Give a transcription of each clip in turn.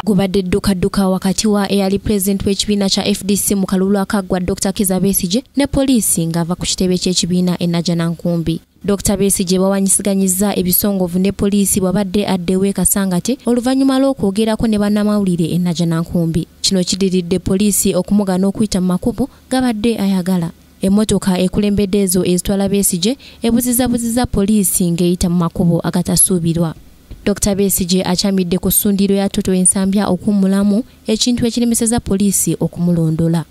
Gubadde dduka wakati wa eyali president w'ekibiina kya FDC mu kalulu akaggwa Dr. Kizza Besigye ne poliisi ng'ava ku kitebe ky'ekibiina e Najjanankumbi. Dr. Besigye bawanyisiganyizza ebisongovu ne poliisi bw'abadde addewo e Kasangati oluvannyuma lw'okwogerako ne bannamawulire e Najjanankumbi. Kino kidiridde poliisi okumugaana okuyita mu makubo gabadde ayagala. Emmotoka ekulembedde ezo ezitwala Besigye ebuzizabuziza poliisi ng'eyita mu makubo agatasuubirwa. Dr. Besigye akyamidde ku ssundiro ya Toto Ensambya okuwummulamu ekintu ekiremesezza poliisi okumulondola.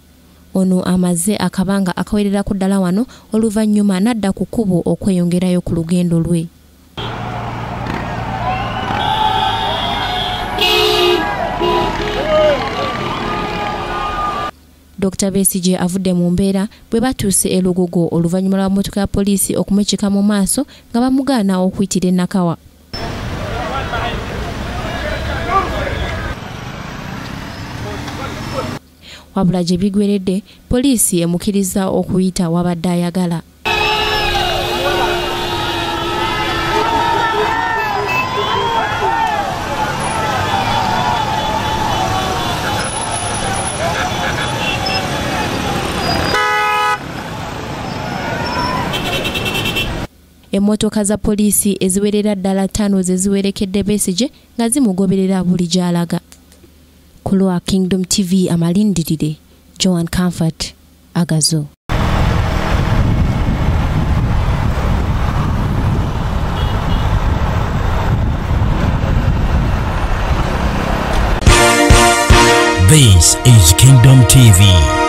Ono amaze akabanga akawererako ddala wano oluvannyuma n'adda ku kkubo okweyongerayo ku lugendo lwe. Dr. Besigye avudde mu mbeera bwe batuuse e Lugogo oluvannyuma lwa mmotoka ya poliisi okumukika mu maaso nga bamugaana okuyitira e Nakawa. Wabula gye bigweredde poliisi emukkiriza okuyita wabadde ayagala. Emmotoka za poliisi eziwerera ddala 5 ze ziwerekedde Besigye nga zimugoberera buli gy'alaga. Kulwa Kingdom TV amalindirire, Joan Comfort, Agazo. This is Kingdom TV.